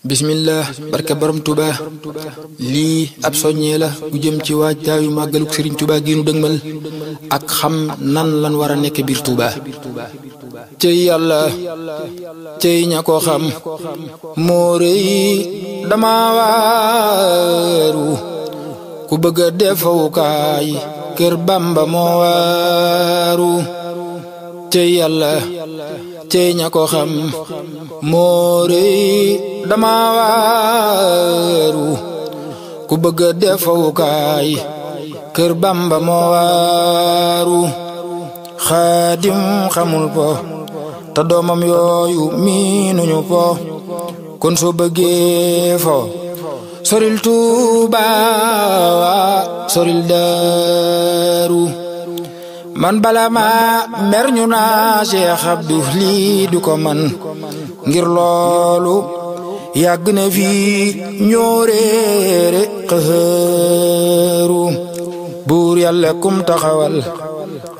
bismillah barke borom Touba lii ab soññee la gu jëm ci waajtaayu màggaluk Serigne Touba gi nu dëgmal ak xam nan lan war a nekk biir Touba cey yàlla cey ña ko xam moo rëy dama waaru ku bëgg a defawukaay kër Bamba moo waaru cey yàlla cey ña ko xam moo rëy dama waaru ku bëgg a defawukaay kër Bamba moo waaru xaadim xamul po te doomam yooyu miinuñu po kon soo bëggee fo soril Tuuba soril Daaru man bala ma mer ñu naa Cheikh Abdou lii du ko man ngir loolu yàgg na fi ñoo réere xëru buur yàlla kum taxawal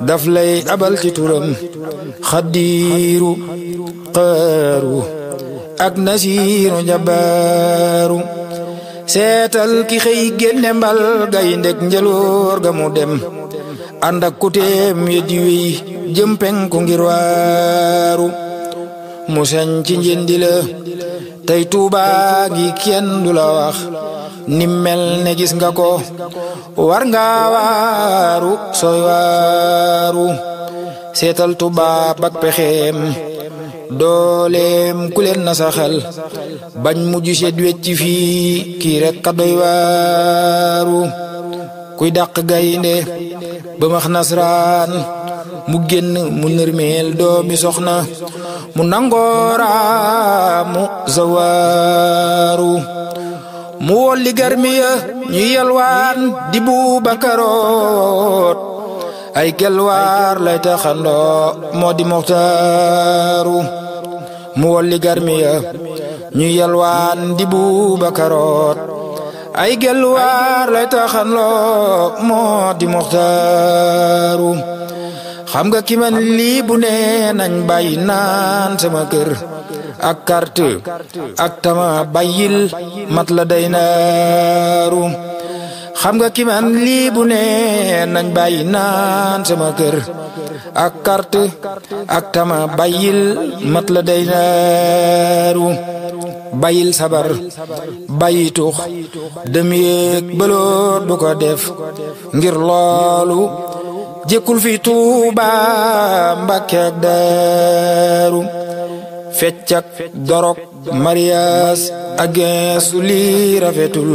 daf lay abal ci turam xaddiiru xëru ak nasiiru njabaaru seetal ki xëy génne mbal gayndeg njëloor ga mu dem ànd ak kuteem ya di wéy jëm penku ngir waaru mu sañ ci njëndi la tey Tuuba gi kenn du la wax ni mel ne gis nga ko war nga waaru sooy waaru seetal Tuuba bak pexeem dooleem ku leen nasaxal bañ mujj seet wecc fii kii rek ka doy waaru kuy dàq gaynde ba max nasraan mu génn mu nërmeel doomi soxna mu nangoora mu zawaaru mu wolli garmiya ñu yalwaan di Bubakaroot ay gelwaar lay taxandoo moo di Muxtaaru mu wolli garmiya ñu yalwaan di Bubakaroot ay gelwaar lay taxandoo moo di Muxtaaru xam nga ki man lii bu nee nañ bàyyi naan sama kër ak carte ak tama bàyyil mat la day naaru xam nga ki man lii bu nee nañ bàyyi naan sama kër ak carte ak tama bàyyil mat la day naaru bàyyil sabar bàyyi tux dem yéeg bëloot bu ko def ngir loolu jékkul fi Tuuba Mbàkke ak Daaru feccak dorok marias ak geesu lii rafetul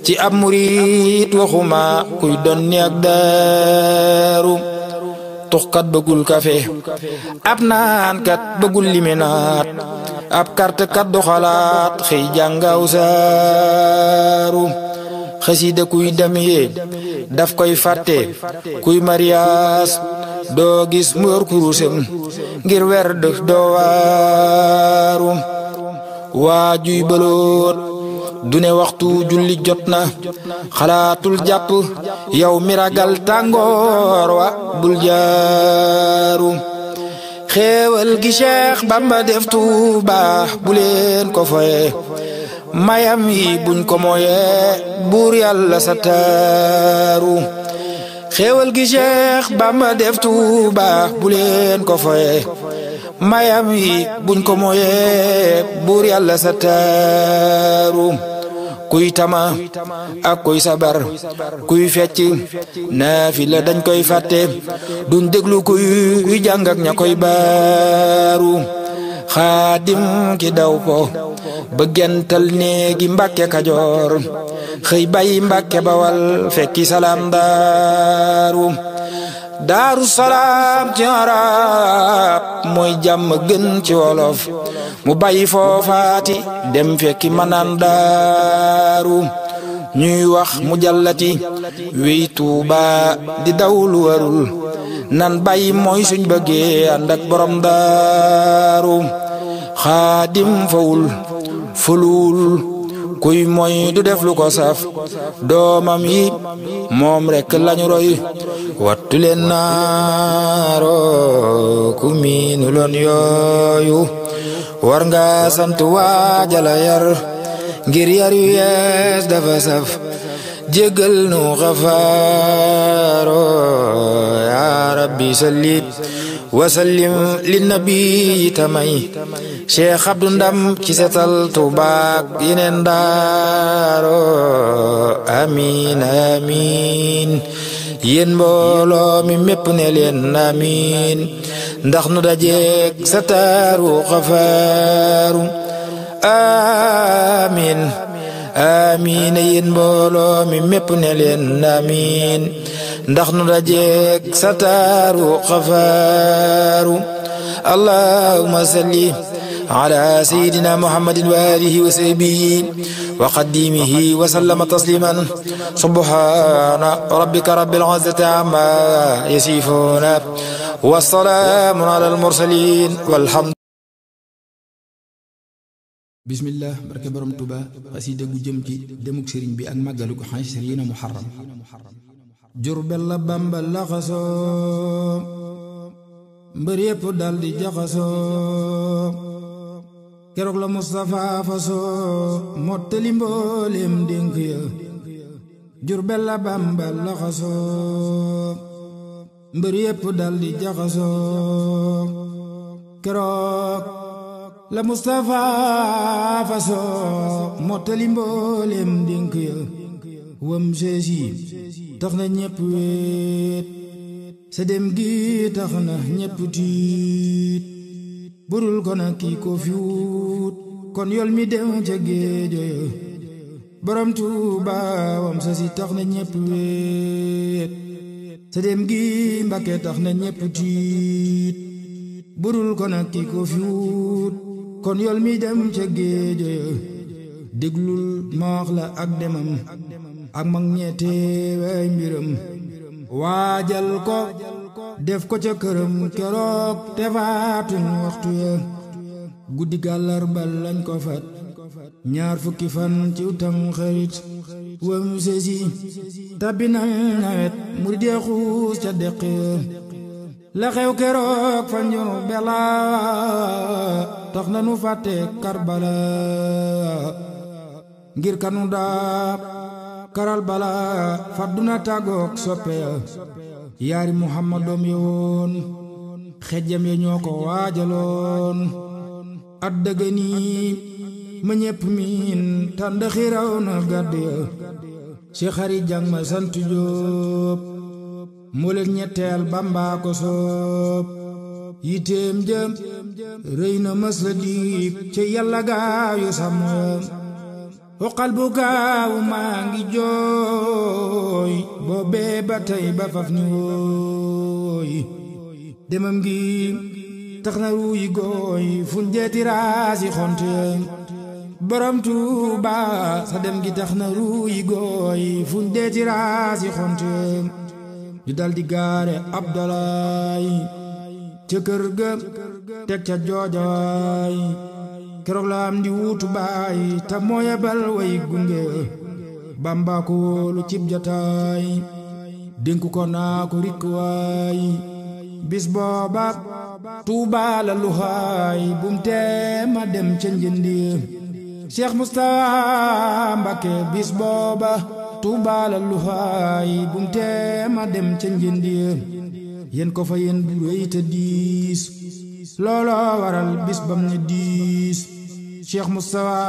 ci ab murit waxuma kuy donni ak Daaru tuxkat bëggul kafe ab naankat bëggul liminaat ab kartekat du xalaat xëy jàngaw saaru xasida kuy dem yee daf koy fàtte kuy marias doo gis mu yor kurusam ngir werd doo waaru waajuy bëloot du ne waxtu julli jot na xalaatul jàpp yow mi ragal tàngoor wa bul jaaru xéewal gi Cheikh Bamba def Tuuba bu leen ko foye mayam yi buñ ko moyee buur yàlla sa taaru xéewal gi Cheikh Bamba def Tuuba bu leen ko foye mayam yi buñ ko moyee buur yàlla sa taaru kuy tama ak kuy sabar kuy fecc naafila dañ koy fàtte duñ déglu kuy jàng ak ña koy baaru xaadim ki daw po ba gental néegi Mbàkke Kajoor xëy bàyyi Mbàkke Bawal fekki salaam daaru Daaru Salaam ci arab mooy jàmm gën ci wolof mu bàyyi foofaati dem fekki manaan daaru ñuy wax mu jallati wey Tuuba di daw lu warul nan bàyyi mooy suñ bëggee ànd ak borom daaru xaadim fawul fulul kuy mooy du def lu ko saf doomam yi moom rekk lañu roy wattu leen naaro ku miinu loon yooyu war nga sant waajala yar ngir yar yu yees dafa saf jéggal nu xafaaro ya rabbi salli wasallim li nabi tamay Cheikh Abdou Ndam ci setal Tuubaak yeneen daaro amin amin yéen mbooloo mi mépp ne leen amin ndax nu dajeek sa taaru xafaaru amin amin yéen mbooloo mi mépp ne leen amin ndax nu dajeek sa taaru xafaaru allahumma salli ala sayyidina muhammadin wa alihi wa sahbihi wa qadimihi wa sallama tasliman subhana rabbika rabbil izzati amma yasifuna wa salamun ala al mursalin walhamd bismillah barke borom Tuuba xasida gu jëm ci demuk sëriñ bi ak màggalu ko xasriina muharram Jurbel la Bamba laxasoo mbër yépp dal di jaxasoo keroog la Mustafa fasoo mottali mbooleem dénk ya Jurbel la Bamba laxasoo mbër yépp dal di jaxasoo keroog la Mustafa fasoo mottali mbooleem dénk ya wam seesi tax na ñépp wéet sa dem gi tax na ñépp tiit budul ko na kii ko fi wut kon yol mi dem ca géejo ya borom Tuuba wam seesi tax na ñépp wéet sa dem gi Mbàkke tax na ñépp tiit budul ko na kii ko fi wut kon yol mi dem ca géejo ya déglul ma wax la ak demam ak mag ñeete way mbiram waajal ko def ko ca këram keroog te faatuñ waxtu ya guddi gàllarba lañ ko fat ñaar fukki fan ci Tamxarit wam seesi tabbi na nawet murid ya xuus ca deq ya la xew keroog fa Njurbel tax na nu fàtte Karbala ngir kanu daab karal bala fadduna tàggook soppe ya yaari muhammadoom ya woon xejjam ya ñoo ko waajaloon at dëgëni ma ñépp miin tànd xiraw na gàdd ya Cheikh Xari Jang ma sant Jóob moo leen ñetteel Bamba ko soob yiteem jëm rëy na mës la diig ca yàlla gaaw yu sàmm xoqal bu gaaw maa ngi jooy boobee ba tey ba faf ni wooy demam gi tax na ruuy gooy fuñ jeeti raasi xonte borom Tuuba sa dem gi tax na ruuy gooy fuñ jeeti raasi xonte ñu dal di gaare Abdalaay ca kër ga teg ca joojawaay keroog la am di wuutu baay ta moo yebal way gunge Bamba ko lu cib jataay dénku ko naa ko rikk waay bis booba Tuuba la luhaay bum tee ma dem ca njëndi Cheikh Moustapha Mbacké bis booba Tuuba la luhaay bum tee ma dem ca njëndi yéen ko fa yéen bu rëy te diis looloo waral bis bam ne diis Cheikh Moustapha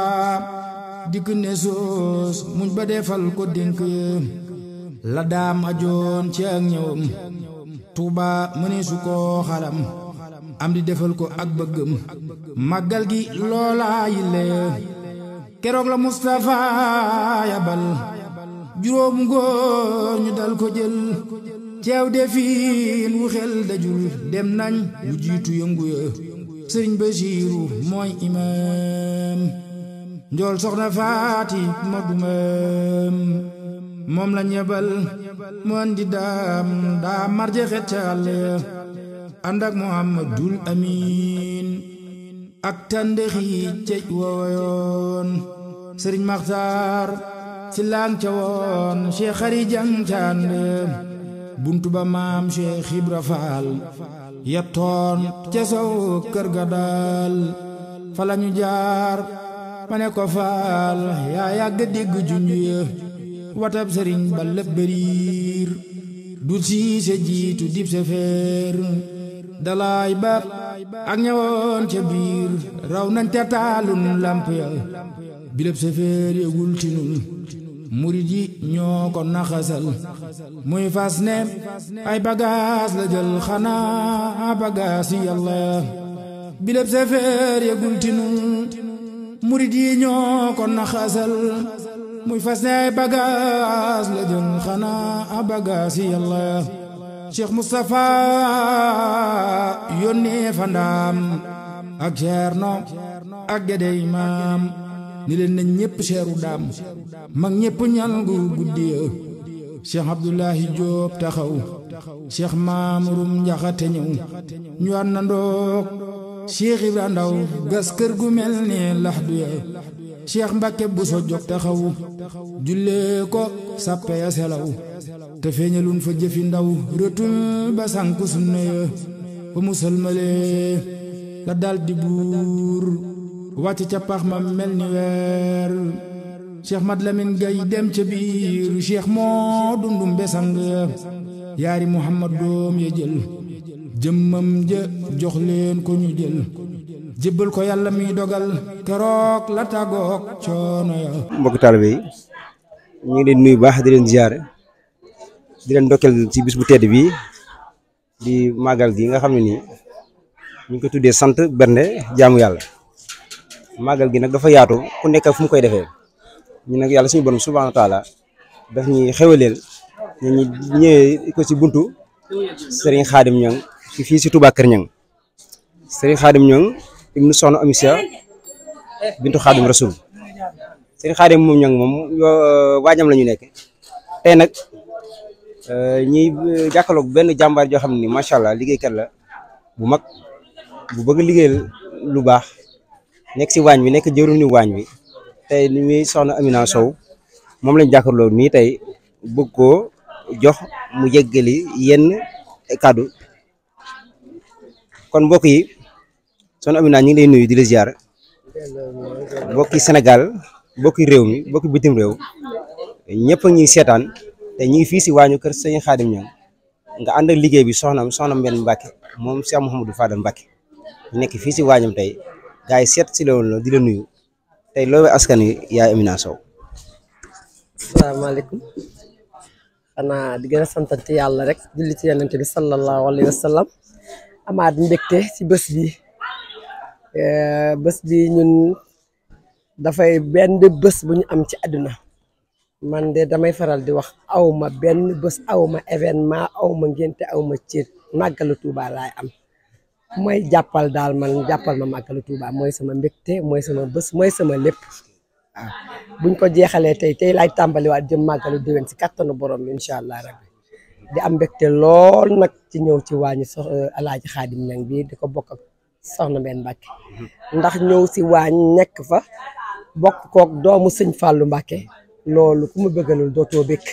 dikk ne soos muñ ba defal ko dénk la daam ajoon ci ak ñëwam Tuuba mëne su ko xalam am di defal ko ak bëggam màggal gi loolaa yille keroog la Moustapha yabal juróom góor ñu dal ko jël ceew defiin wu xel dajul dem nañ lu jiitu yëngu ya sëriñ Basiiru mooy imaam njool soxna faati ma dumam moom la ñebal mu andi daa marje xet ca àll ya ànd ak Muhammadul Amin ak tàndeexi cey wooyoon sëriñ Maxtaar si laang ca woon Cheikh Xari Jang caan buntu ba maam Cheikh Ibra Faal yettoon ca sow kër ga daal fa lañu jaar ma ne ko faal yaa yàgg dégg junj ya watab sëriñ ba lépp bëriir du siise jiitu dib se feer dalaay ba ak ñëwoon ca biir raw nañ te taalun lamp ya bileb se feer yegul tinul murid yi ñoo ko naxasal muy fas ne ay bagaas la jël xanaa bagaas yi yàlla bileb se feer yegul tinul murid yi ñoo ko naxasal muy fas ne ay bagaas la jël xanaa bagaas yi yàlla Cheikh Moustapha yónnee fa ndaam ak Ceerno ak Gédé Imaam ni leen nañ ñépp seeru daam mag ñépp ñal gu guddi ya Cheikh Abdoulahi Diop taxaw Cheikh Mamurum Njaxate ñëw ñu àndandoog Cheikh Ibra Ndaw gas kër gu mel ni laxdu ya Cheikh Mbàkke Buso jóg taxaw jullee ko sàppe ya selaw te feeñalun fa jëfi ndaw rëtul ba sànku sunna ya ba musalmalee la dal di buur wàcc ca pax ma mel ni weer Cheikh Mat Lamin Gay dem ca biir Cheikh moo dundum besang ya yaari Muhammad doom ya jël jëmmam ja jox leen ko ñu jël jébbal ko yàlla mi dogal keroog la tàggoog coono ya mbokk taalibe yi ñu ngi leen nuyu baax di leen ziyaare di leen ndokkeel ci bis bu tedd bi di màggal gi nga xam ne nii ñu ngi ko tuddee sant bernde jaamu yàlla màggal gi nag dafa yaatu ku nekk fu mu koy defee ñu nag yàlla suñu borom subhaanahu wa taala daf ñuy xewaleel ñu ñëwee ko ci buntu Serigne Khadim Niang fii ci Touba Kër Niang Serigne Khadim Niang ibnu soxna Amisia bintu Khadim Rasoul Serigne Khadim moom Niang moom waajam la ñu nekk tey nag ñiy jàkkaarloog benn jàmbaar joo xam ne macha allah liggéeykat la bu mag bu bëgg liggéeyal lu baax nekk si waañ bi nekk jëruñu waañ bi tey ni muy soxna Amina Sow moom lañ jàkkaarloo nii tey bëgg koo jox mu yeggali yenn kàddu kon mbokk yi soxna Amina ñu ngi lay nuyu di la ziar mbokki Sénégal mbokki réew mi mbokki bitim réew ñëpp a ngi seetaan te ñu ngi fii si waañu kër sëñ Khadim Niang nga ànd ak liggéey bi soxna Mbène Mbacke moom Cheikh Mouhamadou Fadal Mbacke ñu nekk fii si waañam tey gars yi seet si la woon la di la nuyu tey loolu askan wi yaay Amina Sow. asalaamaaleykum xanaa di gën a santante yàlla rek julli ci yonent bi sallallahu alayhi wa sallam amaat mbégte ci bés bi ñun dafay benn bés bu ñu am ci àdduna man de damay faral di wax awma benn bés awma événement awma ngénte awma céet màggalu Tuuba laay am mooy jàppal daal man jàppal ma màggalu Tuuba mooy sama mbégte mooy sama bés mooy sama lépp waaw buñ ko jeexalee tey laay tàmbaliwaat jëm màggalu déwén si kattanu borom bi incha allah rabbi di am mbégte lool nag ci ñëw ci waañu Alaaji Khadim Niang bi di ko bokk ak soxna Mbène Mbacke ndax ñëw si waañ nekk fa bokk kook doomu sëñ Fallou Mbacke loolu ku mu bëggalul dootoo békk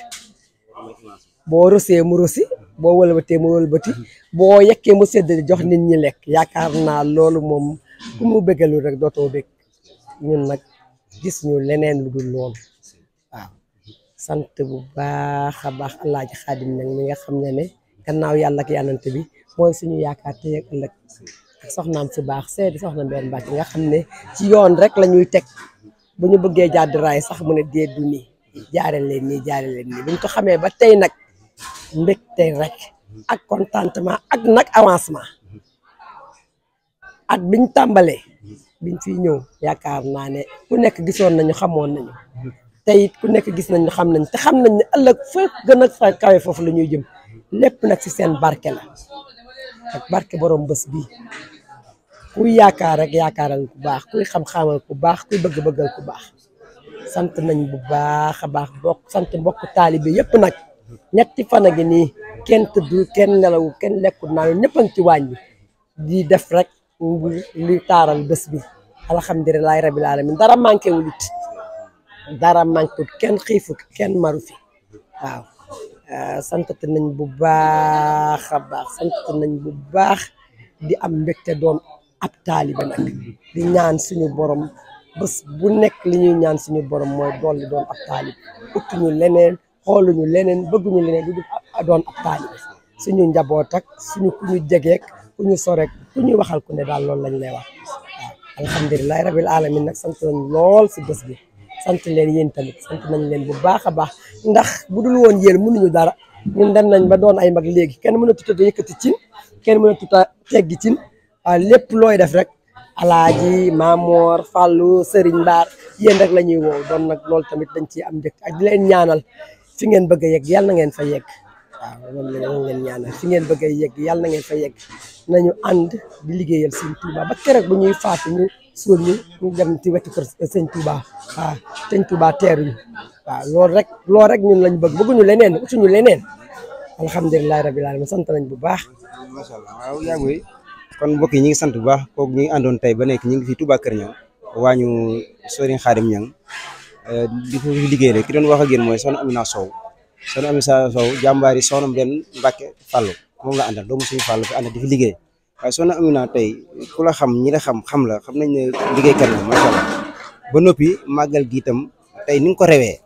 boo rosee mu rosi boo wëlbatee mu wëlbati boo yekkee mu sedd jox nit ñi lekk yaakaar naa loolu moom ku mu bëggalul rek dootoo békk ñun nag gis ñu leneen lu dul loolu waaw sant bu baax a baax Alaaji Khadim Niang mi nga xam ne gannaaw yàlla ak yànnante bi mooy suñu yaakaar tey ak ëllëg ak soxnaam su baax seedi soxna Mbène Mbacke nga xam ne ci yoon rek la ñuy teg bu ñu bëggee jàdd raay sax mu ne déet du nii jaare leen nii buñ ko xamee ba tey nag mbégte rek ak contentement ak nag avancement at biñ tàmbalee biñ fiy ñëw yaakaar naa ne ku nekk gisoon nañu xamoon nañu te it ku nekk gis nañu xam nañ te xam nañ ne ëllëg fa gën a fa kawe foofu la ñuy jëm lépp nag ci seen barke la ak barke borom bés bi kuy yaakaar rek yaakaaral ku baax kuy xam-xamal ku baax kuy bëgg-bëggal ku baax sant nañ bu baax a baax bokk sant mbokk taalibe yëpp nag ñetti fan a ngi nii kenn tëddul kenn nelawu kenn lekkul naa ñëpp a ngi ci waañ bi di def rek li taaral bés bi alhamdulilahi rabil alamin dara manqué wul it dara manqué wul kenn xiifut kenn maru fi waaw sant nañ bu baax a baax sant nañ bu baax di am mbégte doon ab taalibe nag di ñaan suñu borom bés bu nekk li ñuy ñaan suñu borom mooy dolli doon ab taalibe utuñu leneen xooluñu leneen bëgguñu leneen du doon ab taalibe suñu njaboot ak suñu ku ñu jegeek ku ñu sorek ku ñuy waxal ku ne daal loolu lañ lay wax waaw alhamdulilahi rabil alamin nag sant nañ lool si bés bi sant leen yéen tamit sant nañ leen bu baax a baax ndax bu dul woon yéen mënuñu dara ñun dem nañ ba doon ay mag léegi kenn mën a tuta yëkkati cin kenn mën a tuta teggi cin waaw lépp looy def rek alaaji Maamoor Fàllu Sëriñ Mbaar yéen rek la ñuy woow doon nag loolu tamit dañ ciy am njëkk ak di leen ñaanal fi ngeen bëgg a yegg yàlla na ngeen fa yegg waaw loolu la leen ñaanal fi ngeen bëgg a yegg yàlla na ngeen fa yegg nañu ànd di liggéeyal Sëñ Touba ba keroog bu ñuy faatu ñu suul ñu dem ci wetu kër Sëñ Touba waaw Sëñ Touba teeruñu waaw loolu rek ñun lañ bëgguñu leneen utuñu leneen alhamdulilahi rabil alamin sant nañ bu baax. macha allah waaw yaa ngi kon mbokk yi ñu ngi sant bu baax kooku ñu ngi àndoon tey ba nekk ñu ngi fi Touba Kër Niang waañu Serigne Khadim Niang di ko liggéey rek ki doon wax ak yéen mooy soxna Amina Sow soxna Amina Sow jàmbaari soxna benn Mbàkke Fàllu moom la àndal doomu suñu Fàllu fi àndal di fi liggéey waaye soxna Amina tey ku la xam ñi la xam la xam nañ ne liggéeykat la macha allah ba noppi màggal gi itam tey ni nga ko rewee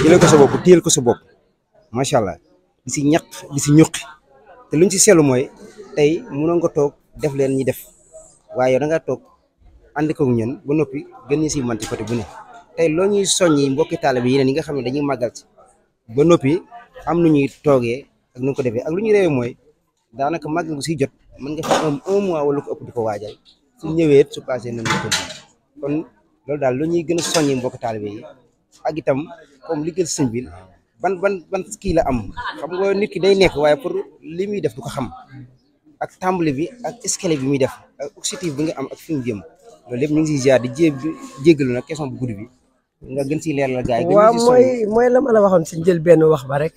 jëlee ko sa bopp téyel ko sa bopp macha allah di si ñaq di si ñuqi te luñ si seetlu mooy tey mënoon nga toog def leen ñi def waaye da nga toog ànd ko ñun ba noppi gën ñu si manti côté bu ne tey loo ñuy soññi mbokki taalibe yi yeneen yi nga xam ne dañuy màggal si ba noppi am nu ñuy toogee ak nu ko defee ak lu ñuy réewee mooy daanaka màggal gu siy jot mën nga fa am 1 mois wala ko ëpp di ko waajal su ñëwee su passé nañu ko kon loolu daal lu ñuy gën a soññi mbokki taalibe yi ak itam comme liggéey sëñ bi ban kii la am xam nga nit ki day nekk waaye pour li muy def du ko xam ak tàmbali bi ak escalier bi muy def ak objectif bi nga am ak fi mu jëm loolu lépp ñu ngi siy jaar di jéggalu nag question bu guddi bi nga gën si leeral gars yi. waaw mooy la ma la waxoon si njël benn wax ba rek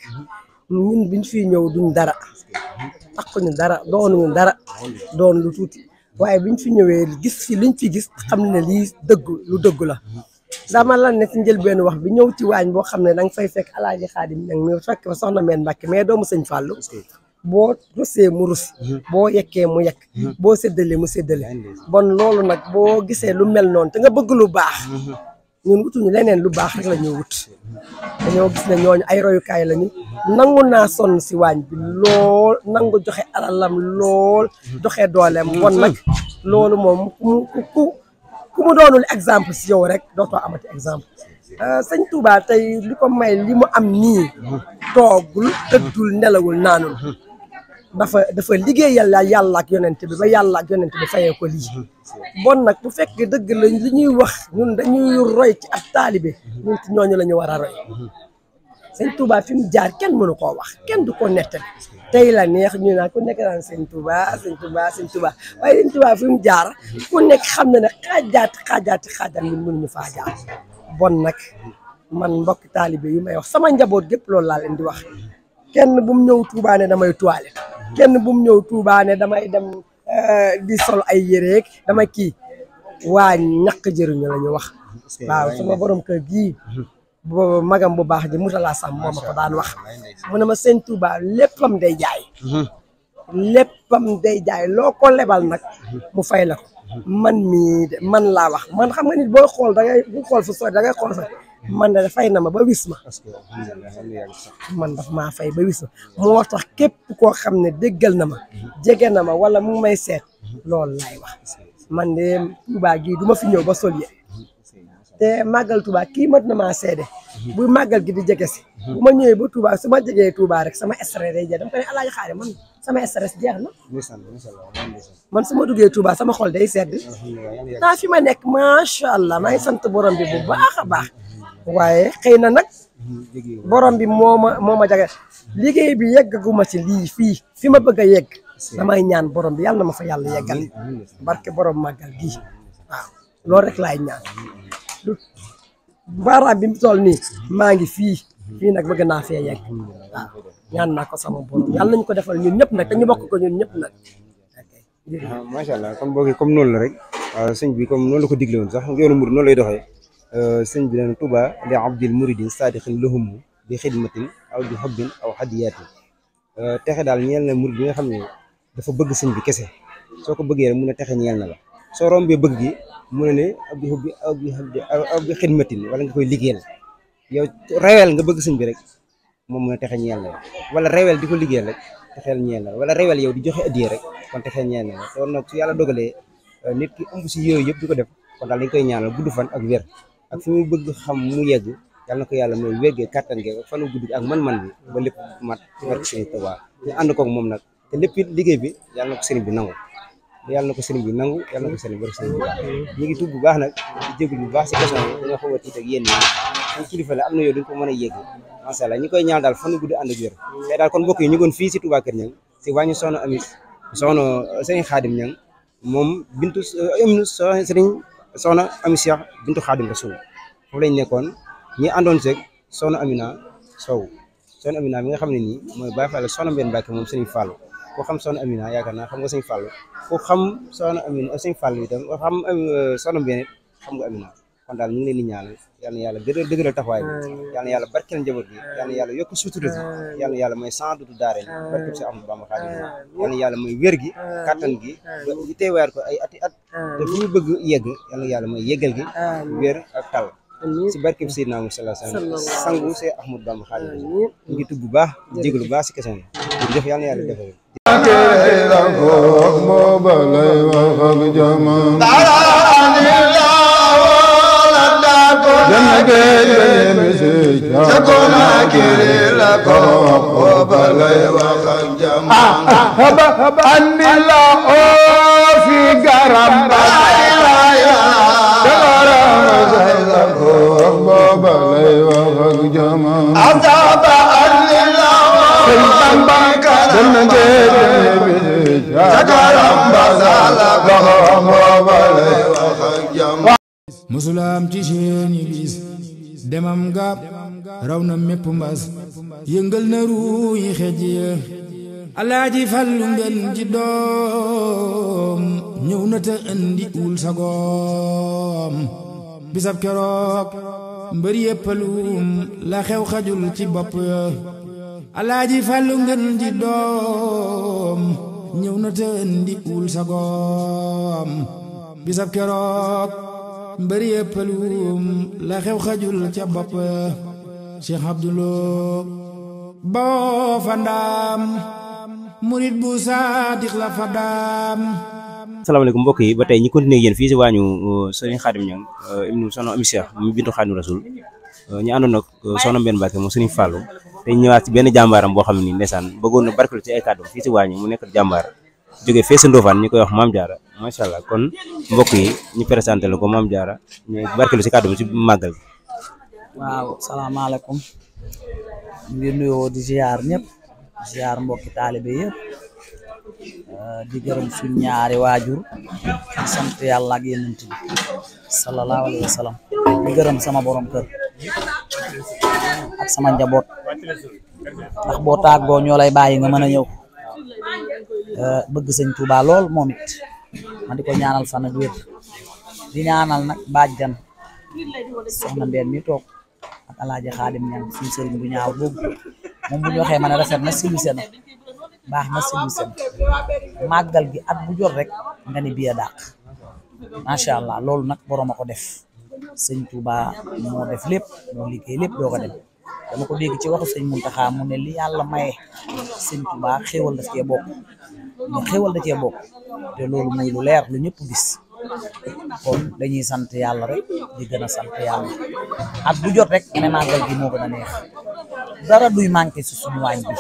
ñun biñ fiy ñëw duñ dara takkuñu dara doonuñu dara doon lu tuuti waaye biñ fi ñëwee gis fi liñ fi gis xam ne lii lu dëgg la. dama lan ne si njël benn wax bi ñëw ci waañ boo xam ne danga fay fekk alaaji Xaadim Ñaŋ mi fekk fa soxna meen Mbàkke mais doomu sëñ Fàllu boo rusee mu rus boo yekkee mu yekk boo séddalee mu séddale bon loolu nag boo gisee lu mel noonu te nga bëgg lu baax ñun wutuñu leneen lu baax rek la ñuy wut dañoo gis ne ñooñu ay royukaay lañu nangu naa sonn si waañ bi lool nangu joxe alalam lool joxe dooleem bon nag loolu moom ku mu doonul exemple si yow rek dootoo amati exemple sëñ Touba tey li ko may li mu am nii toogul tëddul nelawul naanul dafa liggéeyal yàlla ak yonent bi ba yàlla ak yonent bi fayee ko lii bon nag bu fekkee dëgg la li ñuy wax ñun dañuy roy ci ab taalibe ñun ci ñooñu la ñu war a roy sëñ Touba fi mu jaar kenn mënu koo wax kenn du ko nettali tey la neex ñu naan ku nekk naan sëñ Touba waaye sëñ Touba fi mu jaar ku nekk xam na ne xaajaat ñun mënuñu faa jaar bon nag man mbokk taalibe yi may wax sama njaboot gépp loolu laa leen di wax kenn bu mu ñëw Touba ne damay toilette kenn bu mu ñëw Touba ne damay dem di sol ay yéreeg damay kii waa ñàkk jëriñu la ñu wax waaw sama borom kër gii boobu magam bu baax ji Moutala Sam moo ma ko daan wax mu ne ma sëñ Touba léppam day jaay loo ko lebal nag mu fay la ko man mii de man laa wax man xam nga nit booy xool bu xool fu sori da ngay xool fa man de fay na ma ba wis ma man daf maa fay ba wis ma moo tax képp koo xam ne déggal na ma jege na ma wala mu may seet loolu laay wax man de Touba gii du ma fi ñëw ba sol yére te màggal Touba kii mat na maa seede bu màggal gi di jege si bu ma ñëwee ba Touba su ma jegee Touba rek sama stress day jeex dama ko ne Alaaji Xaadim man sama stress jeex na man su ma duggee Touba sama xol day sedd taa fi ma nekk macha allah maa ngi sant borom bi bu baax a baax waaye xëy na nag borom bi moo ma jage liggéey bi yeggaguma ci lii fi ma bëgg a yegg damay ñaan borom bi yàlla na ma fa yàlla yeggal barke borom màggal gii waaw loolu rek laay ñaan baaraam bi mu toll nii maa ngi fii nag bëgg naa fee yegg waaw ñaan naa ko sama borom yàlla nañu ko defal ñun ñëpp nag te ñu bokk ko ñun ñëpp nag. macha allah kon boog comme noonu la rek sëñ bi comme noonu la ko digle woon sax yoonu murid noonu lay doxee sëñ bi neen Touba li abdil muridin sadiqin lahumu bi xidmatin aw bi hubbin aw hadiyatin texe daal ñeel na murid bi nga xam ne dafa bëgg sëñ bi kese soo ko bëggee rek mun a texe ñeel na la soo rombee bëgg gi mu ne ne aw bi hubbi aw bi xidmatin wala nga koy liggéeyal yow rewel nga bëgg sëñ bi rek moom mun a texe ñeel na la wala rewel di ko liggéeyal rek texeel ñeel na la wala rewel yow di joxe addiya rek kon texeel ñeel na la te nag su yàlla dogalee nit ki ëmb si yooyu yëpp di ko def kon daal dañ koy ñaanal gudd fan ak wér ak fi mu bëgg xam mu yegg yàlla na ko yàlla mooy wéggee kattan ge ak fanu gudd ak man-man bi ba lépp mat ci barke Sëriñ Tuubaa ñu ànd koog moom nag te lépp it liggéey bi yàlla na ko sëriñ bi nangu yàlla na ko sëriñ bi nangu yàlla na ko sëriñ barke Sëriñ bi ñu ngi tudd bu baax nag di jégul bu baax si question yi dañoo xaw a tiit ak yéen ñi ñu kilifa la am na yow duñ ko mën a yegg macha allah ñi koy ñaan daal fanu gudd ànd ak wér te daal kon mbokk yi ñu goon fii si Touba Kër Niang si wàññi soxna Ami soxna Sëriñ Xaadim Niang moom bintu soxna Ami Cheikh bintu Xaadim Rasul foofu lañ nekkoon ñi àndoon seeg soxna Amina Sow soxna Amina mi nga xam ne nii mooy Baye Fall soxna Mbène Mbacke moom Sëriñ Fallou koo xam soxna Amina yaakaar naa xam nga Sëriñ Fallou koo xam soxna Amina Sëriñ Fallou itam koo xam soxna Mbène xam nga Amina kon daal ñu ngi leen di ñaanal yal na yàlla dëgëral taxawaay bi yal na yàlla barkeel njaboot bi yal na yàlla yokk sutura si yal na yàlla may sans doute daare barkeel si Ahmadou Bamba Xaadimu yal na yàlla may wér gi kattan gi ñu teewaat ko ay ati at te fu ñu bëgg yegg yal na yàlla may yeggal gi wér ak tal si barkeel Seydina Muhammad sallallahu alayhi wa sallam sangu si Ahmadou Bamba Xaadimu ñu ngi tudd bu baax di jégalu bu baax si question yi jëf yal na yàlla defal musulaam ci seeni bis demam ga raw na mépp mbas yëngal na ruuyi xej ya alaaji Fallu ngeen ji doom ñëw na te indi wul sagoom bisab keroog mbër yéppaluum la xew xajul ci bopp ya alaaji Fallu ngeen ji doom ñëw na te indi wul sagoom bisab keroog mbër yéppaluum la xew xajul ca bopp Cheikh Abdoulou boo fa ndaam murit bu saadix la fa daam. asalaamaaleykum mbokk yi ba tey ñi continuer yéen fii si waañu Sëriñ Xaadim Niang ibnu soxna Ami Cheikh mu bintu Xaadim Rasul ñu àndoon ak soxna Mbène Mbacke moom Sëriñ Fallou te ñëwaat ci benn jàmbaaram boo xam ne nii ndeysaan bëggoon na barkelu ci ay kàddu fii si waañu mu nekk jàmbaar jógee fee sa Ndofane ñu koy wax Maam Jaara macha allah kon mbokk yi ñu présenté la ko Maam Jaara ñu barkelu si kàddu bi si màggal bi. waaw salaamaaleykum ñu ngi nuyoo di ziar ñëpp ziar mbokki taalibe yëpp di gërëm suñ ñaari waajur di sant yàlla ak yonent bi sallallahu alayhi wa sallam di gërëm sama borom kër ak sama njaboot ndax boo tàggoo ñoo lay bàyyi nga mën a ñëw bëgg sëñ Touba lool moom it ma di ko ñaanal fan ak wér di ñaanal nag bàjjan soxna Mbène mi toog ak alaaji Xaadim Niang suñu sëriñ bu ñaaw boobu moom bu ñu waxee ma ne rafet na silwise na baax na silwise na màggal gi at bu jot rek nga ni biya dàq macha allah loolu nag borom a ko def sëñ Touba moo def lépp moo liggéey lépp doo ko dem dama ko dégg ci waxu sëñ Muntaxa mu ne li yàlla maye sëñ Touba xéewal daf cee bokk ñu xéewal da cee bokk te loolu muy lu leer lu ñëpp gis kon dañuy sant yàlla rek di gën a sant yàlla at bu jot rek ne màggal gi moo gën a neex dara duy manqué si suñu waañ bi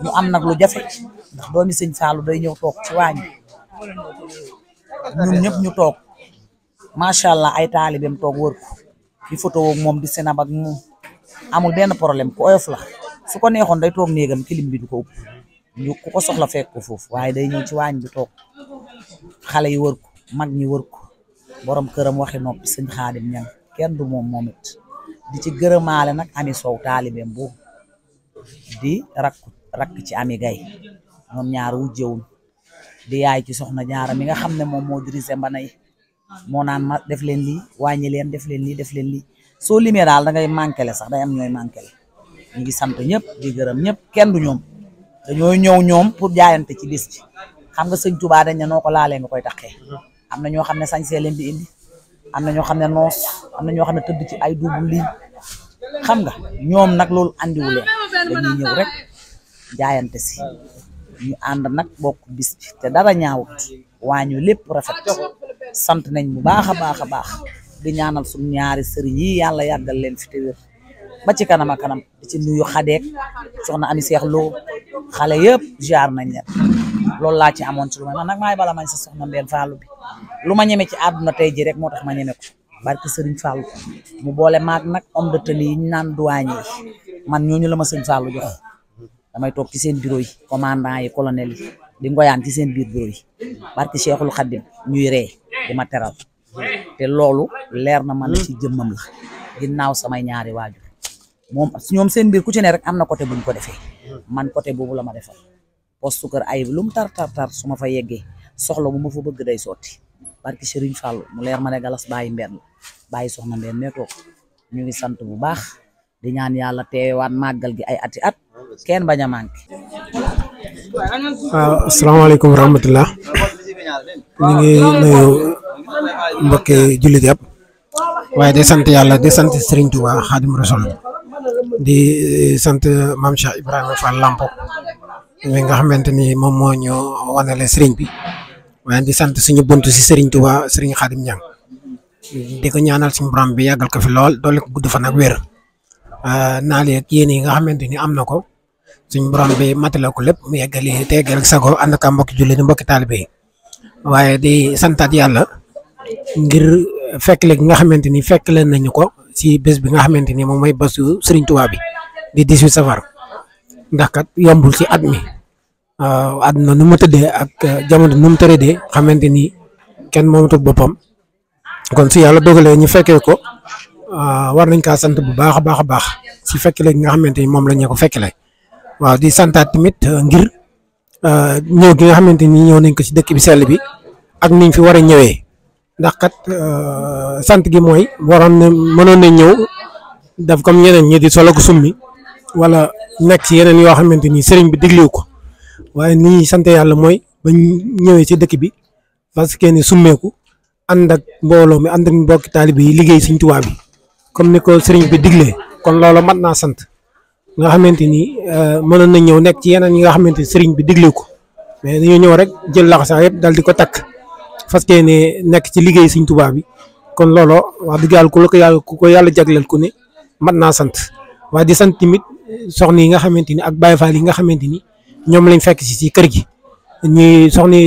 ñu am nag lu jafe ndax doomi sëñ Fallou day ñëw toog ci waañ ñun ñëpp ñu toog macha allah ay taalibeem toog wër ko di photo ak moom di senab ak moom amul benn problème ku oyof la su ko neexoon day toog néegam kilim bi du ko ëpp ñu ku ko soxla fekk ko foofu waaye day ñëw ci waañ bi toog xale yi wër ko mag ñi wër ko borom këram waxi noppi sëñ Xaadim Ñang kenn du moom it di ci gërëmaale nag Ami Sow taalibeem boobu di rakk ci Ami Gay ñoom ñaar wujjewuñ di yaay ci soxna Jaara mi nga xam ne moom moo dirigé mbana yi moo naan ma def leen lii wàññi leen def leen lii def leen lii soo limee daal da ngay manqué sax day am ñooy manqué ñu ngi sant ñëpp di gërëm ñëpp kenn du ñoom dañoo ñëw ñoom pour jaayante ci bis ci xam nga sëñ Touba dañ ne noo ko laalee nga koy taxee am na ñoo xam ne sañsee leen di indi am na ñoo xam ne noos am na ñoo xam ne tëdd ci ay double ligne xam nga ñoom nag loolu andiwu leen dañuy ñëw rek jaayante si ñu ànd nag bokk bis bi te dara ñaawut waañu lépp rafet sant nañ bu baax a baax a baax di ñaanal suñu ñaari sëriñ yi yàlla yàggal leen fi te wér ba ci kanam a kanam di ci nuyu xadeek soxna Ami Seex Lo xale yëpp jaar nañ leen loolu laa ci amoon ci lu ma man nag maay bala mañ sa soxna Mbène Fallou bi lu ma ñeme ci àdduna tey ji rek moo tax ma ñeme ko barki sëriñ Fallou mu boole maag nag homme de tenue yi ñu naan douanier yi man ñooñu la ma sëñ Fallou jox damay toog ci seen bureau yi commandant yi colonel yi di ngoyaan ci seen biir bureau yi barki Cheikhul Khadim ñuy ree di ma teral te loolu leer na man ci jëmmam la ginnaaw samay ñaari waajur moom ñoom seen biir ku ci ne rek am na côté buñ ko defee man côté boobu la ma defal poste kër ay lu mu tar su ma fa yeggee soxla bu ma fa bëgg day sotti barki Serigne Fallou mu leer ma ne galas bàyyi Mbène la bàyyi soxna Mbène mee toog ñu ngi sant bu baax di ñaan yàlla teewaat màggal gi ay ati at kenn bañ a manqué. waaw asalaamaaleykum wa rahmatulah ñu ngi nuyu mbokki jullit yëpp waaye di sant yàlla di sant Serigne Touba Xaadim Rasul di sant Mame Cheikh Ibrahima Fall Lampo mi nga xamante ni moom moo ñu wanale Serigne bi waaye di sant suñu buntu si Serigne Touba Serigne Xaadim Ñang di ko ñaanal suñu borom bi yàggal ko fi lool doole ko gudd fan ak wér naal yeeg yéen yi nga xamante ni am na ko suñu borom bi matale ko lépp mu yeggali te yeggal sago ànd ak mbokki jullit mbokki taalibe yi waaye di santaat yàlla ngir fekk léegi nga xamante ni fekk leen nañu ko ci bés bi nga xamante ni moom mooy bésu Serigne Touba bi di 18 safar ndax kat yombul ci at mi àdduna nu mu tëddee ak jamono nu mu tëradee xamante ni kenn moomatul boppam kon si yàlla dogalee ñu fekkee ko war nañ kaa sant bu baax a baax a baax si fekk léegi nga xamante ni moom la ñu ko fekkle waaw di santaat tamit ngir ñëw gi nga xamante ni ñëw nañ ko ci dëkk bi sell bi ak niñ fi war a ñëwee ndax kat sant gi mooy waroon na mënoon nañ ñëw daf comme ñeneen ñi di solo ko summi wala nekk ci yeneen yoo xamante ni sëriñ bi diglewu ko waaye ni ñuy sant yàlla mooy ba ñëwee ci dëkk bi parce que ni summeeku ànd ak mbooloo mi ànd ak mbokki taalibe yi liggéey Sëriñ Tuubaa bi comme ni ko sëriñ bi diglee kon loolu mat naa sant nga xamante ni mënoon nañ ñëw nekk ci yeneen yi nga xamante ni sëriñ bi diglewu ko mais dañoo ñëw rek jël laxasaa yëpp dal di ko takk parce que ne nekk ci liggéey Sëriñ Tuubaa bi kon looloo wax dëgg yàlla ku ko yàlla jagleel ku ne mat naa sant waaye di sant tamit soxna yi nga xamante ni ak Baye Fall yi nga xamante ni ñoom lañ fekk ci kër gi ñuy soxna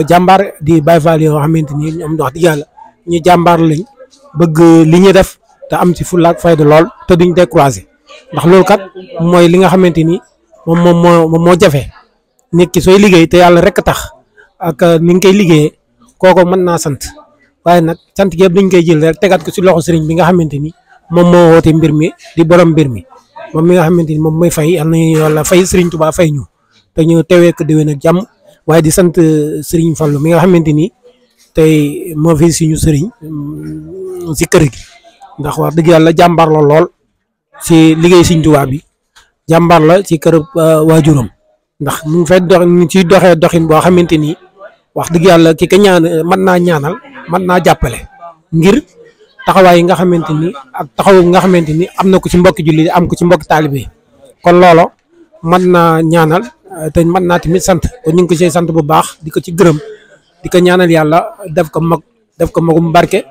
jàmbaar di Baye Fall yoo xamante ni ñoom wax dëgg yàlla ñu jàmbaar lañ bëgg li ñuy def te am ci fulla ak fayda lool te duñ découragé ndax loolu kat mooy li nga xamante ni moom moo jafe nit ki sooy liggéey te yàlla rek tax ak ni nga koy liggéeyee kooku mën naa sant waaye nag sant gi yëpp dañ koy jël rek tegaat ko ci loxo sëriñ bi nga xamante ni moom moo woote mbir mi di borom mbir mi moom mi nga xamante ni moom mooy fay yal nañu yàlla fay Sëriñ Tuubaa fay ñu te ñu teewee ko déwén ak jàmm waaye di sant Sëriñ Fallu mi nga xamante ni tey moo fi suñu sëriñ si kër gi ndax wax dëgg yàlla jàmbaar la lool si liggéey Sëriñ Tuubaa bi jàmbaar la ci kër waajuram ndax mu ngi fay dox ñu ciy doxee doxin boo xamante ni wax dëgg yàlla ki ka ñaan mën naa ñaanal mën naa jàppale ngir taxawaay yi nga xamante ni ak taxaw nga xamante ni am na ko ci mbokki julli am ko ci mbokki taalibe kon loolo mën naa ñaanal te mën naa tamit sant kon ñu ngi ko siy sant bu baax di ko ci gërëm di ko ñaanal yàlla def ko magum barke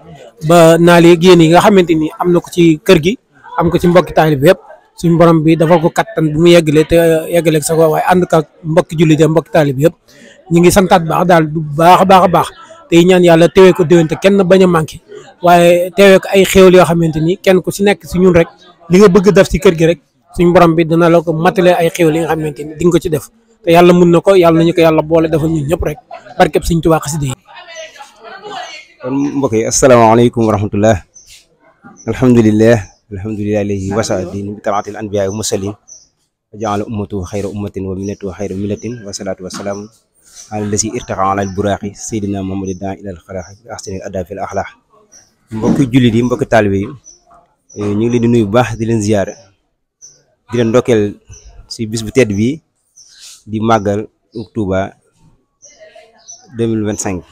ba naal yeeg yéen yi nga xamante ni am na ko ci kër gi am ko ci mbokki taalibe yëpp suñu borom bi defal ko kattan bu mu yeggalee te yeggaleeg sa waaye ànd ka mbokki julli te mbokki taalibe yëpp ñu ngi santaat baax daal bu baax a baax tey ñaan yàlla teewee ko déwén te kenn bañ a manqué waaye teewee ko ay xéwal yoo xamante ni kenn ku si nekk si ñun rek li nga bëgg def ci kër gi rek suñu borom bi dina la ko matale ay xéwal yi nga xamante ni di nga ko ci def te yàlla mun na ko yàlla nañu ko yàlla boole defal ñun ñëpp rek barkeb Sëriñ Tuubaa xasida yi. kon mbokk yi asalaamaaleykum wa rahmatullah alhamdulilah alayhi wasaadin bi talaatil anbiyaa wa mursalin wa jaala ummatu xayra ummatin wa millatu xayra millatin wa salaatu wa salaam ala lasi irtaqa ala al buraqi sayyidina muhammadin ilal xalaqi bi ahsanil adaa fil axlaq mbokki jullit yi mbokki taalibe yi ñu ngi leen di nuyu bu baax di leen ziyaare di leen ndokkeel si bis bu tedd bi di màggal Touba 2025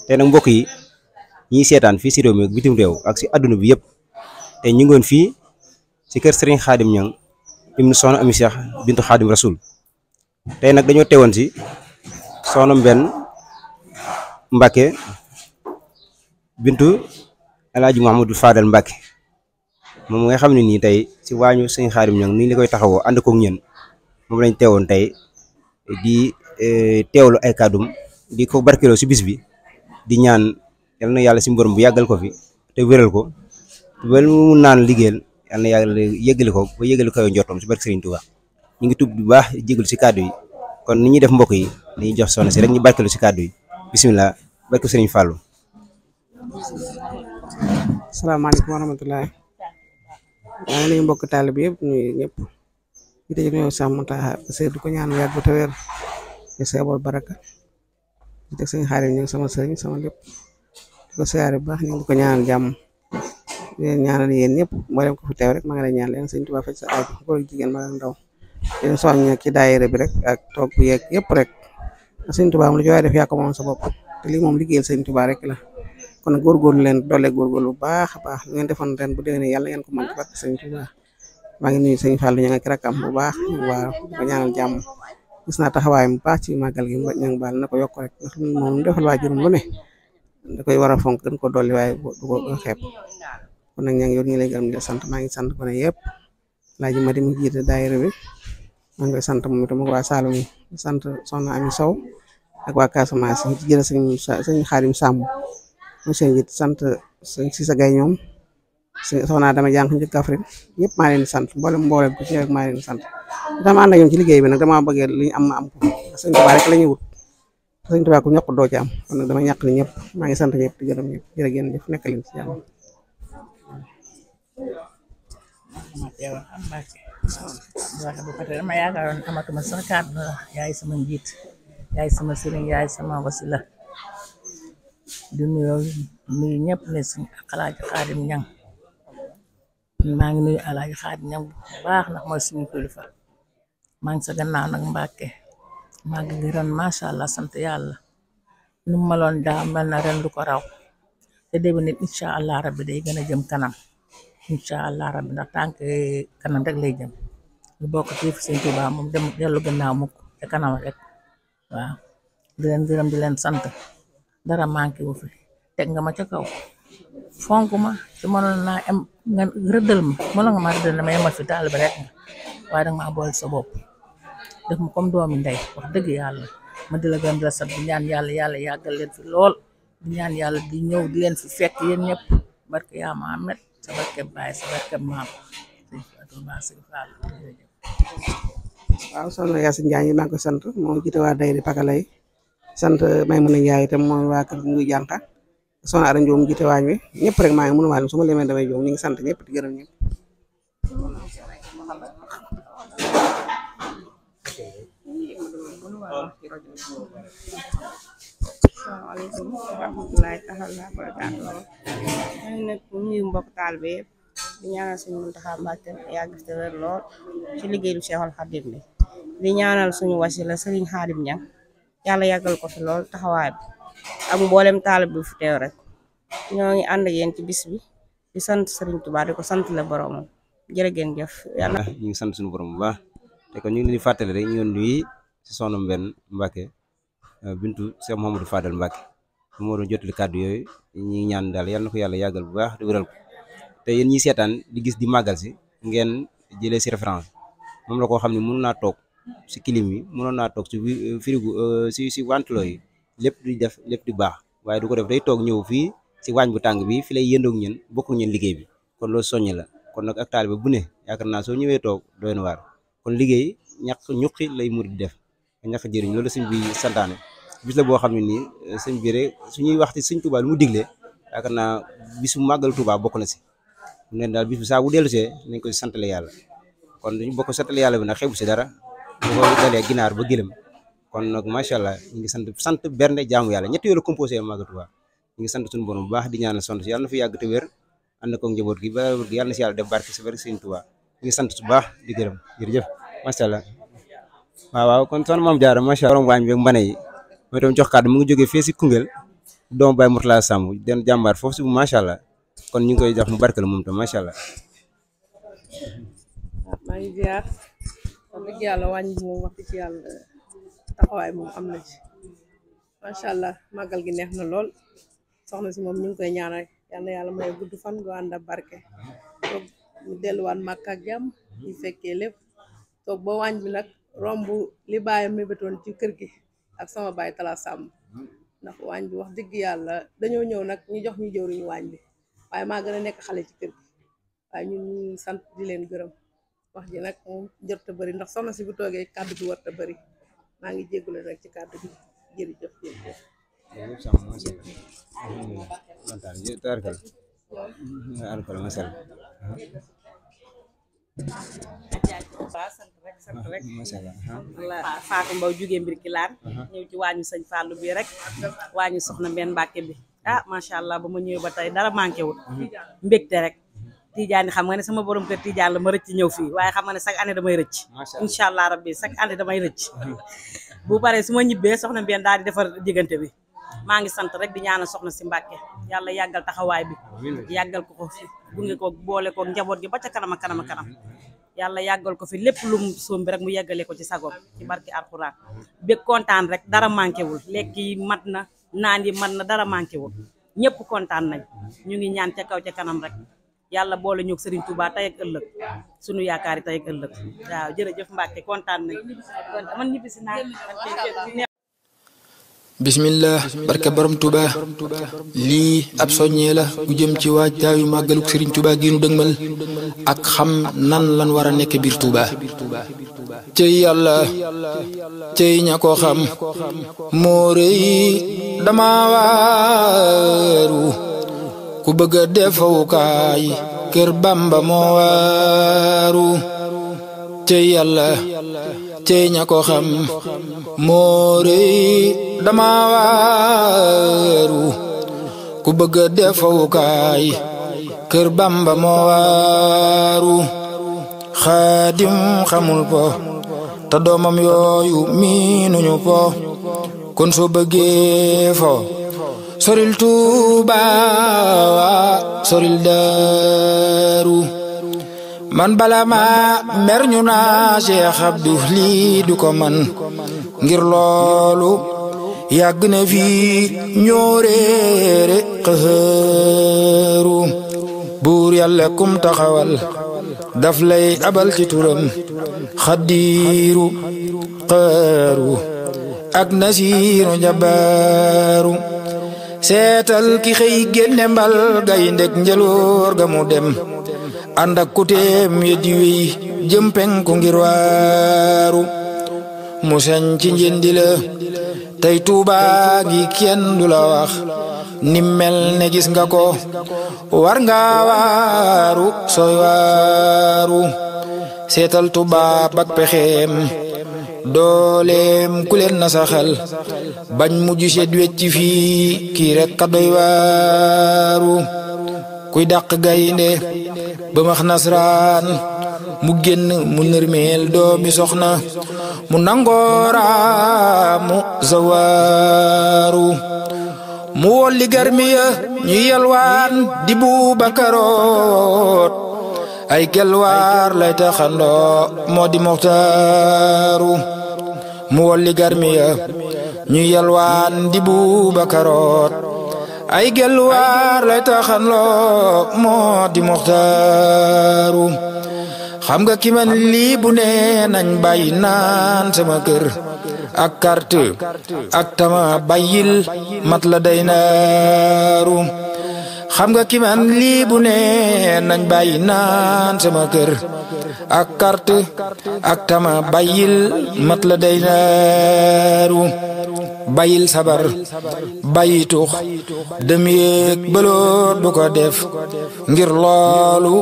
tey nag mbokk yi ñiy seetaan fii si réew mi ak bitim réew ak si adduna bi yëpp te ñu ngoon fii si kër Serigne Khadim Niang ibnu soxna Ami Cheikh bintu Khadim Rasoul tey nag dañoo teewoon si soxna Mbenn Mbacke bintu El Hadj Mouhamadou Fadal Mbacke moom nga xam ne nii tey si waañu Serigne Khadim Niang ni li koy taxawoo ànd koog ñen moom lañ teewoon tey di teewlu ay kàddum di ko barkeloo si bis bi di ñaan yal na yàlla si borom bu yàggal ko fi te wéral ko ba mu naan liggéeyal yal na yàlla yëggali ko ba yëggali ko njortoom si barke Serigne Touba ñu ngi tub bu baax jégalu si kàddu yi kon ni ñuy def mbokk yi dañuy jox soxna si rek ñu barkeloo si kàddu yi bisimilah barke Serigne Fallou. salaamaaleykum wa rahmatulah. maa ngi nuyu mbokk taalibe yëpp nuyu ñëpp di tëj ñëw sàmm taxa du ko ñaan yàgg bu te wér di seebal baraka di teg Serigne Khadim Niang sama sëriñ sama lépp di ko siyaare bu baax ñu ngi ko ñaanal jàmm di leen ñaanal yéen ñëpp mboolem ko fi teew rek maa ngi lay ñaan leen Serigne Touba faj sa aaju góor jigéen mag ak ndaw di leen soññ ci daayira bi rek ak toog bu yeeg yëpp rek Serigne Touba moom lu ci waay def yaa ko moom sa bopp te lii moom liggéeyal Serigne Touba rek la kon góorgóorlu leen doole góorgóorlu bu baax a baax lu ngeen defoon ren bu déwénee yàlla ngeen ko mën ci barke Serigne Touba maa ngi nuyu Serigne Fallou Niang ak rakam bu baax waaw di ko ñaanal jàmm gis naa taxawaayam bu baax ci màggal gi ñang baal na ko yokk rek ndax moom defal waajuram lu ne da koy war a fonk gën ko dolli waaye du ko xeeb kon nag ña ngi yor ñu lay gërëm di sant maa ngi sant ko ne yëpp laaji ma dem jiite daayira bi maa ngi koy sant moom itam waa Saloum yi di sant soxna Ami Sow ak waa Casamance yi ci jël sëñ Khadim Samb monsieur njiit sant sëñ Cissé Gaye ñoom soxna dama jàng njëkk Kaffrine ñëpp maa leen di sant mboolem ku ci rek maa leen di sant dama ànd ak ñoom ci liggéey bi nag dama bëggee li ñu am ma am ko Sëñ Tuubaa rek la ñuy wut Sëñ Tuubaa ku ñàkk doo ci am kon nag dama ñàkk ni ñëpp maa ngi sant ñëpp di gërëm ñëpp jërë ngeen jëf nekk leen ci jàmm. dama yaakaaroon amatuma sax kàddu yaay sama njiit yaay sama sëriñ yaay sama wasila di nuyu ñëpp ne suñu Alaaji Khadim Niang maa ngi nuyu Alaaji Khadim Niang bu baax ndax mooy suñu kilifa maa ngi sa gannaaw nag Mbàkke maa ngi ren macha allah sant yàlla nu mu meloon daa mel na ren du ko raw te déwén nit incha allah rabbi day gën a jëm kanam incha allah rabbi ndax tànk kanam rek lay jëm lu bokk ci Sëñ Tuubaa moom dem dellu gannaaw mukk te kanam rek waaw di leen gërëm di leen sant. dara manqué wu fi teg nga ma ca kaw fonk ma ci mënoon naa am nga rëddal ma mënoon nga ma rëddal ma yemal fi taal bi rek nga waaye danga maa boole sa bopp def ma comme doomi ndey wax dëgg yàlla ma di la gërëm di la sant di ñaan yàlla yàggal leen fi lool di ñaan yàlla di ñëw di leen fi fekk yéen ñëpp barke yaa Muhammad sa barke baay sa barke maam waaw soxna Yacine Ndiaye maa ngi koy sant moo jiite waa daayira Pakalay sant Maymuna Njaay itam mooy waa kër Nguy Jànqa soxna Ara Njoom jiite waañ wi ñëpp rek maa ngi mënu maa su ma lemee damay joom ñu ngi sant ñëpp di gërëm ñëpp. asalaamaaleykum wa rahmatulahi taala wa barakaatuh ñu nekk nuyu mbokk taal bi yëpp di ñaanal suñu Muntaxa Mbàkke yàgg te wér lool ci liggéeyu Seexul Xadim bi di ñaanal suñu wasila Sëriñ Khadim Niang yàlla yàggal ko fi lool taxawaay bi ak mboolem taalib bi fu teew rek ñoo ngi ànd ak yéen ci bis bi di sant Serigne Touba di ko sant la boromam jërë ngeen jëf yàlla ñu ngi sant suñu borom bu baax te kon ñu ngi leen di fàttali rek ñu nuyu si soxna Mbenn Mbacke bintu Cheikh Mouhamadou Fadal Mbacke moo doon jotali kàddu yooyu ñi ñaan daal yal na ko yàlla yàggal bu baax di wéral ko te yéen ñi seetaan di gis di màggal si ngeen jëlee si référence moom la koo xam ne mënu naa toog si kilim yi mënoon naa toog si frigo si wantilo yi lépp di def lépp di baax waaye du ko def day toog ñëw fii si waañ bu tàng bi fi lay yëndoog ñen bokk ñen liggéey bi kon loolu soññe la kon nag ak taalibe bu ne yaakaar naa soo ñëwee toog doy na waar kon liggéey ñàkk ñuqi lay murid di def ñàkk jëriñ loolu sëñ bi santaane bis la boo xam ne nii sëñ bi rek suñuy wax ci sëñ Touba lu mu diglee yaakaar naa bisu màggal Touba bokk na si mu ne daal bis bi saa bu dellu see nañ ko santale yàlla kon dañu bokk santale yàlla bi nag xeebu si dara bu ko dalee ginaar ba gëlëm kon nag macha allah ñu ngi sant bernde jaamu yàlla ñetti yoon la composé màggal Touba ñu ngi sant suñu borom bu baax di ñaanal sant si yàlla na fi yàgg te wér ànd ko njaboot gi ba yàlla na si yàlla def barke si barke sëñ Touba ñu ngi sant bu baax di gërëm jërëjëf macha allah waaw kon soxna Maam Jaara macha allah borom waañ bi ak mbane yi mooy itam jox kàddu mu ngi jógee fii si Koungheul doomu Baye Mourtala Samb den jàmbaar foofu si macha allah kon ñu ngi koy jox mu barkeel moom tam macha allah. maa ngi ziar wax dëgg yàlla wàññi bi moom wax dëgg yàlla taxawaay moom am na ci macha allah màggal gi neex na lool soxna si moom ñu ngi koy ñaanal yal na yàlla may gudd fan gu ànd ak barke toog ñu delluwaat màkk ak jàmm ñu fekkee lépp toog ba wàññ bi nag romb li bàyyam mébétoon ci kër gi ak sama baay Talla Samb ndax waañ bi wax dëgg yàlla dañoo ñëw nag ñu jox ñu jëwriñu waañ bi waaye maa gën a nekk xale ci kër gi waaye ñun ñu sant di leen gërëm wax ji nag moom jot a bëri ndax soxna si bu toogee kàddu gi war a bëri maa ngi jéggule rek ci kàddu gi jërëjëf sant rek Fatou Mbow jugee mbir ki laan ñëw ci waañu sëñ Fallou bi rek waañu soxna benn Mbàkke bi macha allah ba ma ñëwee ba tey dara manqué wul mbégte rek Tidiane xam nga ne sama borom kër Tidiane la ma rëcc ñëw fii waaye xam nga ne chaque année damay rëcc incha allah rabbi chaque année damay rëcc bu paree su ma ñibbee soxna benn daal di defar diggante bi maa ngi sant rek di ñaanal soxna si Mbàkke yàlla yàggal taxawaay bi yàggal ko ko fi gunge ko boole ko njaboot gi ba ca kanam a kanam a kanam yàlla yàggal ko fi lépp lu mu sombi rek mu yeggale ko ci sagom ci barki alxuraan bég kontaan rek dara manqué wul lekk yi mat na naan yi mat na dara manqué wul ñëpp kontaan nañ ñu ngi ñaan ca kaw ca kanam rek yàlla boole ñoog Serigne Touba tey ak ëllëg sunu yaakaar yi tey ak ëllëg waaw jërëjëf Mbacke kontaan nañ man ñibbisi naa bismillah barke borom Touba lii ab soññee la gu jëm ci waajtaayu màggaluk Serigne Touba gi nu dëgmal ak xam nan lan war a nekk biir Touba cey yàlla cey ña ko xam moo rëy dama waaru ku bëgg a defawukaay kër Bamba moo waaru cey yàlla cey ña ko xam moo rëy dama waaru ku bëgg a defawukaay kër Bamba moo waaru xaadim xamul po te doomam yooyu miinuñu po kon soo bëggee fo soril Tuuba soril Daaru man bala ma mer ñu naa Cheikh Abdou lii du ko man ngir loolu yàgg na fii ñoo réere xëru buur yàlla kum taxawal daf lay abal ci turam xaddiiru xëru ak nasiiru jabaaru seetal ki xëy génne mbal gayndeg njëloor ga mu dem ànd ak kuteem ye di wey jëm penku ngir waaru mu sañ ci njëndi la tey Tuuba gi kenn du la wax ni mel ne gis nga ko war nga waaru sooy waaru seetal Tuuba bak pexeem dooleem ku leen na saxal bañ mujj seet wecc fii kii rek ka doy waaru kuy dàq gaynde ba max nasraan mu génn mu nërmeel doomi soxna mu nangooraa mu zawaaru mu wolli garmiya ñu yalwaan di Bubakaroot ay gelwaar lay taxandoo moo di Muxtaaru mu wolli garmiya ñu yalwaan di Bubakaroot ay gelwaar lay taxandoo moo di Muxtaaru xam nga ki man lii bu nee nañ bàyyi naan sama kër ak carte ak tama bàyyil mat la day naaru xam nga ki man lii bu ne nañ bàyyi naan sama kër ak carte ak tama bàyyil mat la day naaru bàyyil sabar bàyyi tux dem yéeg bëloot bu ko def ngir loolu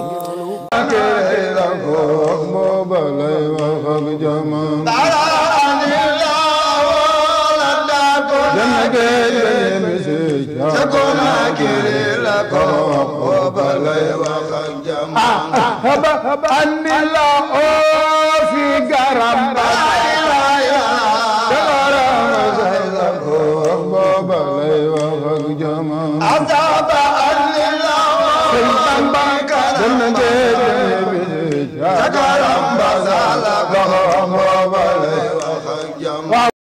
Sakaram bazala